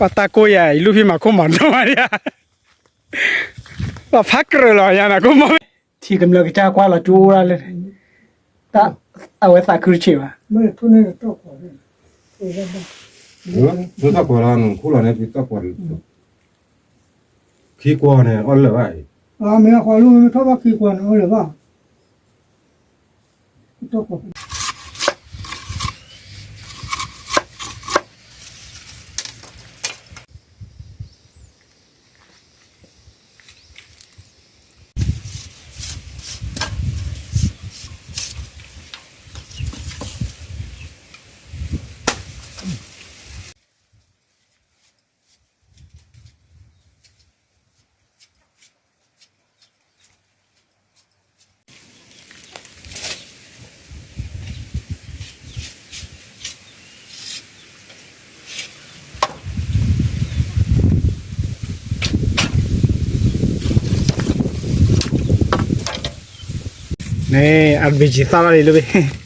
ပှၤတၢ်ကိးယၤ ယလူၢ်ဖံးမၤခိၣ်မၤနီၢ်မးဒံး, ပှၤဖးကြၢးလီၤယၤနၤကိးမး, ထံကမျၢၢ်ကစၢ်ကွၢ်လီၤကၠိအိၣ်ဒၣ်လၢ, တၢ်အဝဲသးခုတဆံးဘၣ်, မ့ၢ်တၢ်ကွၢ်လီၤနခိၣ်လီၤန့ၣ် ဖံသၣ်ကွၢ်, ခံကွၢ်န့ၣ် အီၣ်လၢာ်ဘၣ်အံၤ, မ့ၢ်အဃီလူမ့ၢ်ထီၣ်ဘၣ်ခံကွၢ်န့ၣ် အီၣ်လၢာ်ဘၣ် န့ၣ် အဘ့ၣ်ကံသၣ်ဘၣ်လံလၢဘ့ၣ်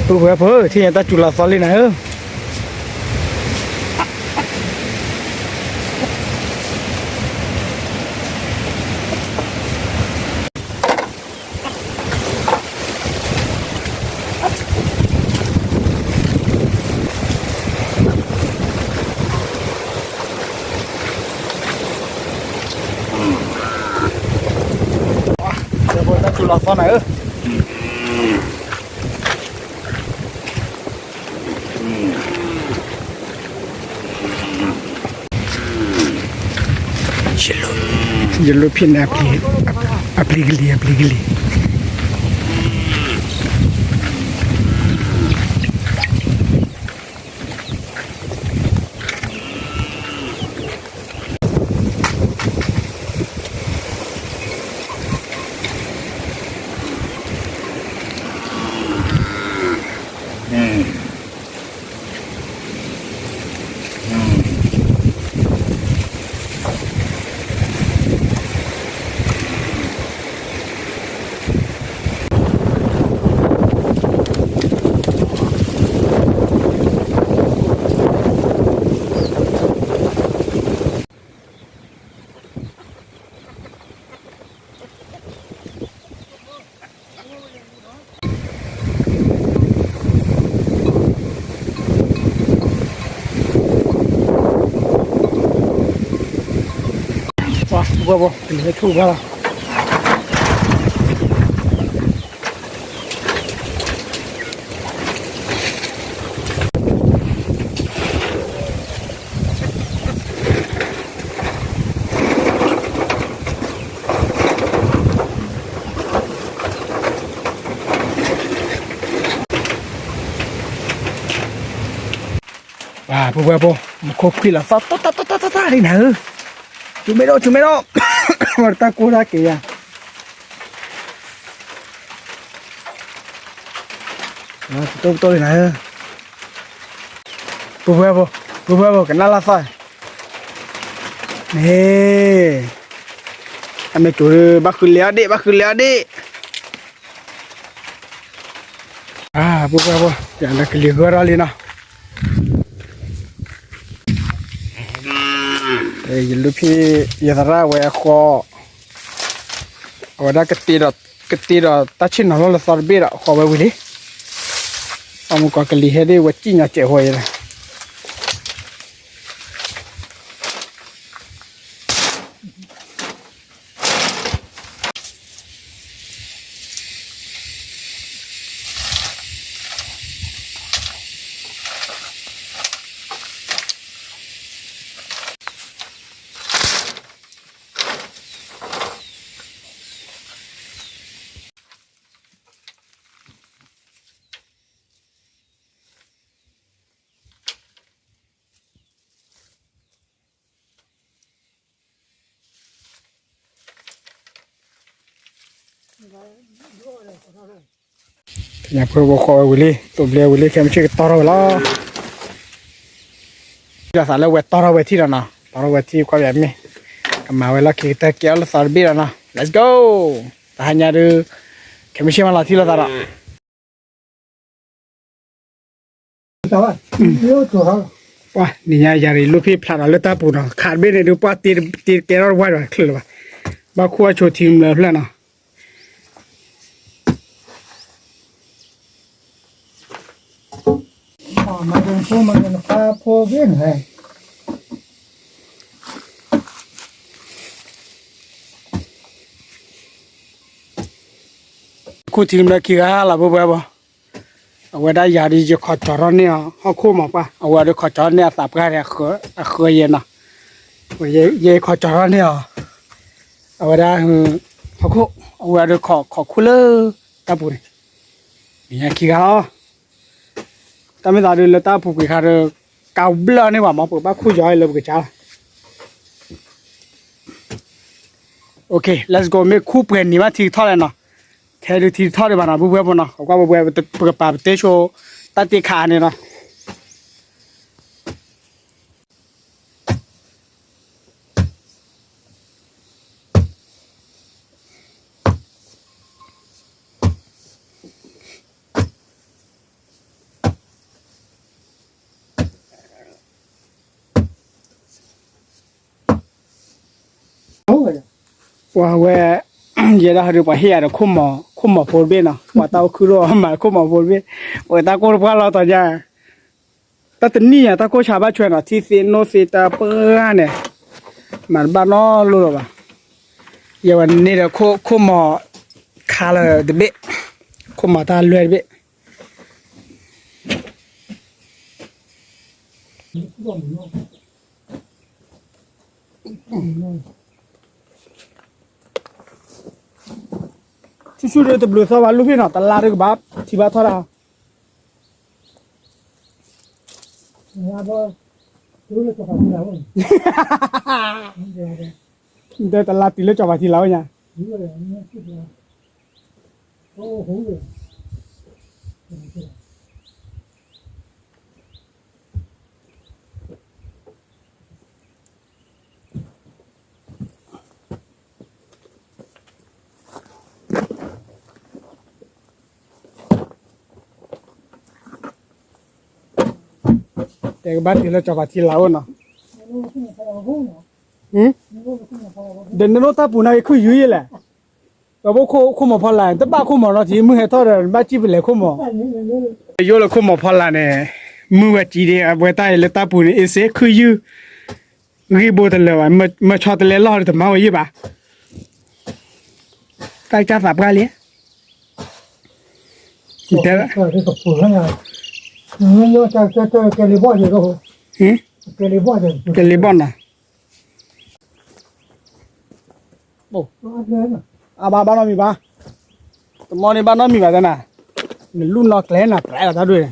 ပုၢ်ဝဲၢ်ဖိ ထံၣ်ညါတၢ်စူၤလီၤသီလံနၤဧၢ, တၢ်စူၤလီၤသီနၤဧၢ, ယလူၢ်ဖံးန့ၣ် အပျံၤကလံၤ အပျံၤကလံၤ ပှၤဘှီဘှီ ကလဲၤဆူၣ်ဘၣ်လီၤ. ပှၤ ပှၤ ပှၤ ပှၤ မူခိၣ်ဖှံလီၤသီၣ် တၢ်တၢ်တၢ်တၢ်တၢ်လံနၤဧၢ, ဆူမဲထီၣ် ဆူမဲထီၣ်, တၢ်ကိၢ်တၢ်က့ၤယၤ, ပတိၢ်ပတိၢ်လံနၤဧၢ, ပှၤ ပှၤ ပှၤ ပှၤ ကနၣ်လၢသီၣ်, န့ၣ်, အမ့ၢ်ကၠိၤဒီး ဘၣ်ဃုလဲၤအီၤဒ့ၣ် ဘၣ်ဃုလဲၤအီၤဒ့ၣ် ပှၤ ပှၤ ပှၤ ယၤလၢကလံၤဂၢၢ်ထီၣ်လံနီၤ, ယလူၢ်ဖံး ယသရၣ်ဝဲအဃီ, အဝဲဒၣ်ကတ့ဒီး ကတ့ဒီးတၢ်ဆ့ၣ်နီၤလီၢ်လၢသီတဘ့ၣ်ဒီး ဃီဝဲဝံၤလံ, အမူကီၢ်ကလံၤဟဲဒ်ဝဲစံၣ်ညီၣ်စဲးဃီယဲလီၤ. ညၣ်ဖိဖိဃီဝဲဝံၤလံ တိၢ်ဘျဲဝံၤလံ ခဲမုၢ်ဆ့ၣ်ကတီၢ်ထီၣ်ဝဲလီၤ. ဒီးသးလၢဝဲတီၢ်ထီၣ်ဝဲထံၣ်ဒီးနီၤ တီၢ်ထီၣ်ဝဲထံၣ်ကွၢ်ပယၤမ့ၢ် ကမၤဝဲလီၢ်ခံကတၢၢ်ကဲအီၣ်လၢသီတဘ့ၣ်ဒီးနီၤ let's go. တဟါညါဒုး ခဲမုၢ်ဆ့ၣ်မၤလီၤထံၣ်လိာ်သးဒီး ပှၤနံၤညါယၤရံၣ်လူၢ်ဖံးဖျးဒီးလၢတၢ်ပူၤနီၤ ခးတဘ့ၣ်န့ၣ်ဒုး ပှၤတ့ကဲထီၣ်တဝါဒီးချုးလၢၤဘၣ် ဘၣ်ခူၣ်အဆိထံမလၢဖျၢၣ်နီၤ ခူၣ်ထံမလၢခံဂၤလီၤ ဘိဘဲဘီ အဝဲဒၣ်ယၤဒုးယခီၣ်ကၠီၤထီၣ်န့ၢ်အီၤ ဟီၣ်ခိၣ်မးပှၢ် အဝဲဒုးခီၣ်ကၠီၤန့ၢ်အသးပှၢ်ဒီး အဃၢယဲနီၤ ယခီၣ်ကၠီၤထီၣ်န့ၢ်အီၤ အဝဲဒၣ် ဟီၣ်ခိၣ် အဝဲဒုးခီၣ်ခူၣ်လၢတၢ်ပူၤန့ၣ် နံၤညါခံဂၤလီၤ တၢ်မ့ၢ်သးဒုးလၢတၢ်ပူၤကွံာ်ခါဒီး ကးဘျၢၣ်န့ၢ်ဘၣ်မ့ၢ် ပကဘၣ်ခူၣ်ယီၤလၢပကစၢ်လီၤ OK let's go မ့ၢ်ခူၣ်ပှဲၤနံၤဘၣ်ထံကထီၣ်လဲၣ်နီၤ ထဲဒုးထံကထီၣ်ဒံးဘၣ်နီၤ ဘိဘဲဘီနီၤ အကွၢ်ဘိဘဲ ပကပာ်ပတဲဆိ တၢ်တ့ခးန့ၣ်နီၤ ပှၤဝဲ ယဲဒၣ်ဟီဒုးပှၤဟ့ၣ်ယၤဒီး ခိၣ်မီၤဖိတဘ့ၣ်နီၤ ပှၤတၢ်အိၣ်ခုၣ်ဒိၣ်မၤခိၣ်မီၤဖိတဘ့ၣ် ပှၤတၢ်ကိၢ်တပှၢ်လီၤတီၤညါ တၢ်တနံၣ်ညါ တၢ်ကိၢ်ဆါဘၣ်ဆွဲနီၤ ထံသ့နိသ့တၢ်ပှၢ်န့ၣ် မၤတဘၣ်နီတဘျီလၢၤဘၣ် ယဲဝဲန့ၣ်ဒီး ခိၣ်မီၤခါလၢတဘ့ၣ် ခိၣ်မီၤတၢ်လွဲၢ်တဘ့ၣ် ဆူၣ်ဆူၣ်ဒီးတဘျုးသီဘၣ် လူၢ်ဖံးနီၤ တလါဒီးကဘၣ်ထံၣ်ဘၣ်ထီၣ်ဒၣ် ဒီးတလါတုၤလၢကၠီၤပၤထံလါအိၣ်ညါ တဲကဘၣ်တုၤလၢကၠီၤပၤထံလါအိၣ်နီၤ, ဒီးနနိၣ်တၢ်ပူၤန့ၣ် ခုၣ်ယုၢ်ယဲလဲၣ်, ဒီးဖိခိၣ်မီၤဖီလာ် တဘၣ်ခိၣ်မီၤနီတထံၣ် မုၢ်ဟဲထီၣ်ဒီး နဘၣ်စံၣ်ပလဲၤခိၣ်မီၤ, ယိၣ်လၢခိၣ်မီၤဖီလာ်န့ၣ် မုၢ်ဝဲစံၣ်ဒံး အဝဲတၢ်အံၤလၢတၢ်ပူၤန့ၣ် အ့စ့ခုၣ်ယုၢ် ဂံၢ်ဘိတလၢာ်ဘၣ်, မၢဆီတလဲလီၢ်ဒီးတမၤဝဲယဲၢ်ဘၣ်, တၢ်ကၢ်သးပှၢ်လံ, တဲ, ကဲလံဘီၣ်နီၤ, အဘၣ်ဘၣ်နီတမံၤဘၣ်, တမီန့ၣ်ဘၣ်နီတမံၤဘၣ်တနၤ, နလူၢ်နီၢ်ကျဲနၤ ပြဲလီၤတၢ်ဒွဲၣ်န့ၣ်,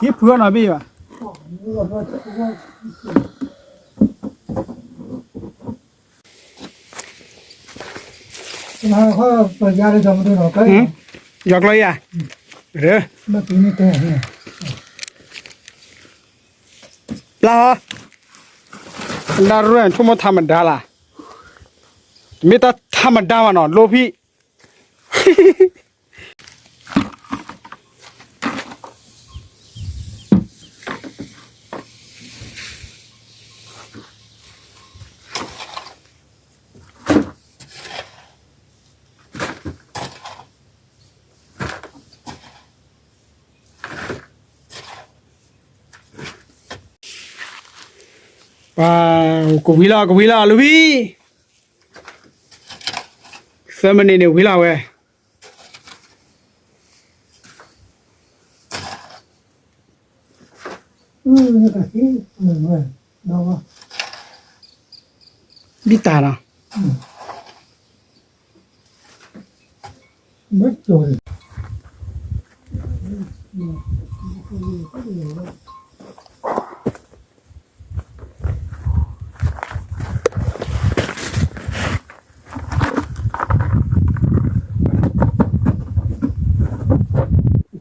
ဟံးဖုအီၣ်နီၤဘ့ၣ်ဘၣ်. ယီၤကျီယၤ, ပျၢ်ဟီ, နၢ်ရၢၣ်ဆိကမိၣ်ထါမဒါလၢ်, တမ့ၢ်တၢ်ထါမဒါဘၣ်နီၤ လိၣ်ဖံး ပှၤ, ကဝံၤလီၤ ကဝံၤလီၤ လူၤဘံၣ်, သၢမံးနံးန့ၣ်ဝံၤလီၤဝဲ. ဘံၣ်တၢ်နီၤ,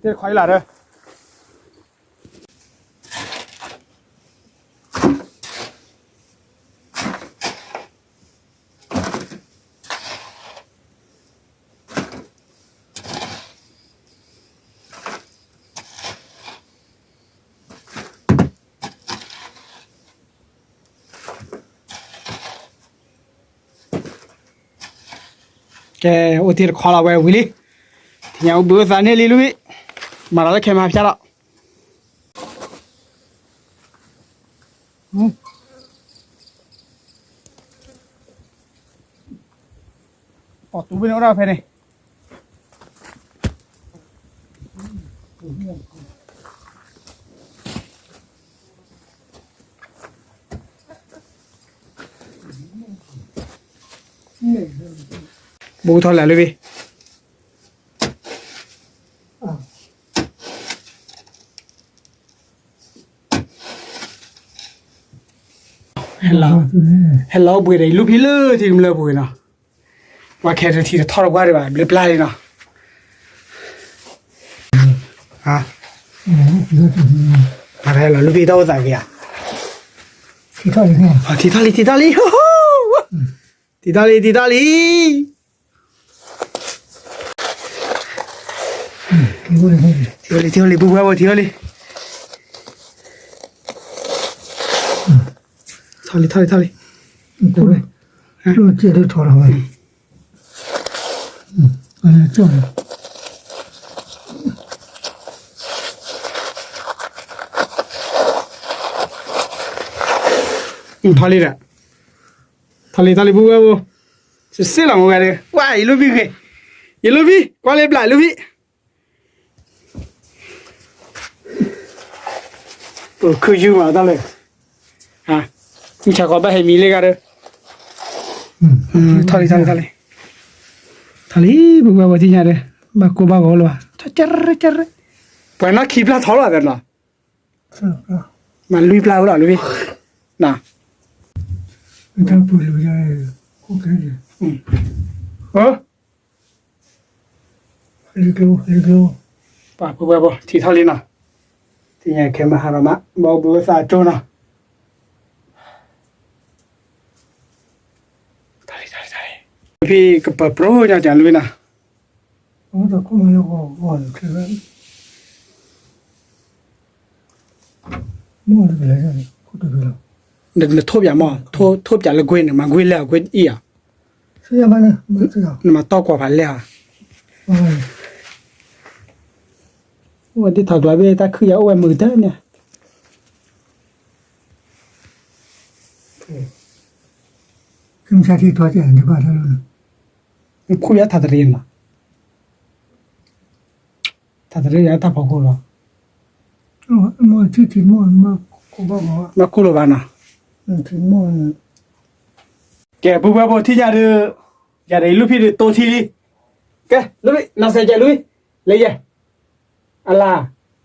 တဲခီလၢ်ဒီး ကဲ, အိၣ်တ့ၢ်တခီလီၤဝဲဝံၤလံ, ထံၣ်ညါအိၣ်ဘှံးအိၣ်သါန့ၢ်လံလံ, မၤလီၤလၢခဲမၤဖျါလီၤ. ပှၤတူၢ်ဘ့ၣ်န့ၣ်အိၣ်ဒၣ်ဖဲန့ၣ်, ဘူးထီၣ်လဲၤလၢဘ့ၣ် ဟဲလီၤဘှံးဒီး ယလူၢ်ဖံးလၢထံကမျၢၢ်ပူၤနီၤ, ပှၤခဲတထံၣ်တထီၣ်တပှၢ်ဒံးဘၣ် ဘျုးပျၢ်လံနီၤ, ဟဲလီၤလူၢ်ဖံးတၢ်အိၣ်သးက့ၤဧါ, ထံၣ်ထီၣ်လံ ထံၣ်ထီၣ်လံ ထံၣ်ထီၣ်လံ ထံၣ်ထီၣ်လံ ထံၣ်ထီၣ်လံ ထံၣ်ထီၣ်လံ ဘူးဝဲဘိ ထံၣ်ထီၣ်လံ ထီၣ်လံ ထီၣ်လံ ထီၣ်လံ ကျိၣ်စ့ဒိၣ်ထီၣ်လီၤဝဲ ထီၣ်လံဒီး ထီၣ်လံ ထီၣ်လံ ဘူးဝဲဘိ စစ့လီၤမ့ၢ်ဝဲဒီး ဝါ ယလူၢ်ဖံးဂ့ၤ ယလူၢ်ဖံး ကွၢ်လၢဘျးလူၢ်ဖံး ပခုၣ်ယူၢ်မးတၢ်လဲၣ်, မုၢ်ဆါခီဘၣ်ဟဲမံလၢဂၤဒီး, ထီၣ်လံ ထီၣ်လံ ထီၣ်လံ, ထီၣ်လံ ပဝဲပှၤထံၣ်ညါဒီး, ဘၣ်ကိၢ်ဘၣ်ဂီၤလၢၤဘၣ်, ထီၣ်ကရၢကရၢ, ပှၤနီၢ်ခံပျၢ်ထီလီၤသးလီၤ, မၤလွံၢ်ပျၢ်ဝဲလီၤလၢဘ့ၣ်, နၤ, ပှၤပှဲၤပှဲၤပှဲၤ ထံၣ်ထီၣ်လံနီၤ, သ့ၣ်ညါခဲမုၢ်ဟါဒီးမး ဘၣ်အိၣ်ဘှံးအိၣ်သါကၠိနီၤ, ဖံကပၢၤပြိညါကလုၢ်နီၤ, နထိၣ်ပၠးမး, ထိၣ်ပၠးလၢကွ့န့ၣ် မၤကွ့လဲၣ်အီၤ ကွ့အံၤအီၤ, နမၤတီၢ်ကွၢ်ဖးလဲၣ်အီၤ, အိၣ်ဝဲဒ်ထီၣ်ကျါဘ့ၣ်တၢ်ခုၣ်ယၤအိၣ်ဝဲမုာ်တၢ်န့ၣ်, မ့ၢ်ခူၣ်ယါထးတရံးနီၤ, ထးတရံးယၤတၢ်ဖီခိၣ်လီၤ, မ့ၢ်ခူၣ်လီၤဘၣ်နီၤ, ကဲ ပူၤဘၣ်ဘိထံၣ်ညါဒီး, ယၤဒီးယလူၢ်ဖံးဒီးတိၢ်ထံလံ, ကဲ လူၢ်ဖံး နီၢ်စဲးကဲးလူၢ်ဖံး, လၢယဲၢ်, အလၢ်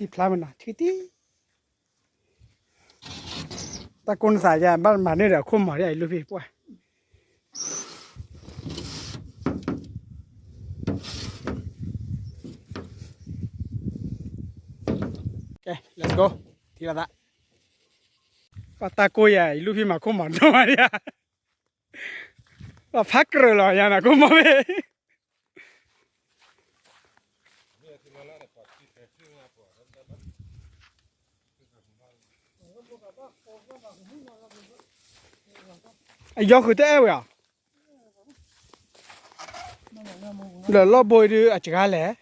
တံၢ်ဖျါမနီၤ ထံတံၢ် တၢ်ကိးနသးယါ ဘၣ်မၤန့ၢ်ဒီးအခိၣ်မီၤဒ်အံၤလူၢ်ဖံးပှၢ် ကဲ let's go ထံလီၤသး ပှၤတၢ်ကိးယၤအံၤလူၢ်ဖံးမၤခိၣ်မီၤနီၢ်မးဒ်ယါ ပှၤဖးကြၢးလီၤယါနၤခိၣ်မီၤမ့ၢ် အယီၤဃုာ်တအဲၣ်ဝဲဧါ ဒီးလီၢ်ဘိအံၤဒုးအစှၤလဲၣ်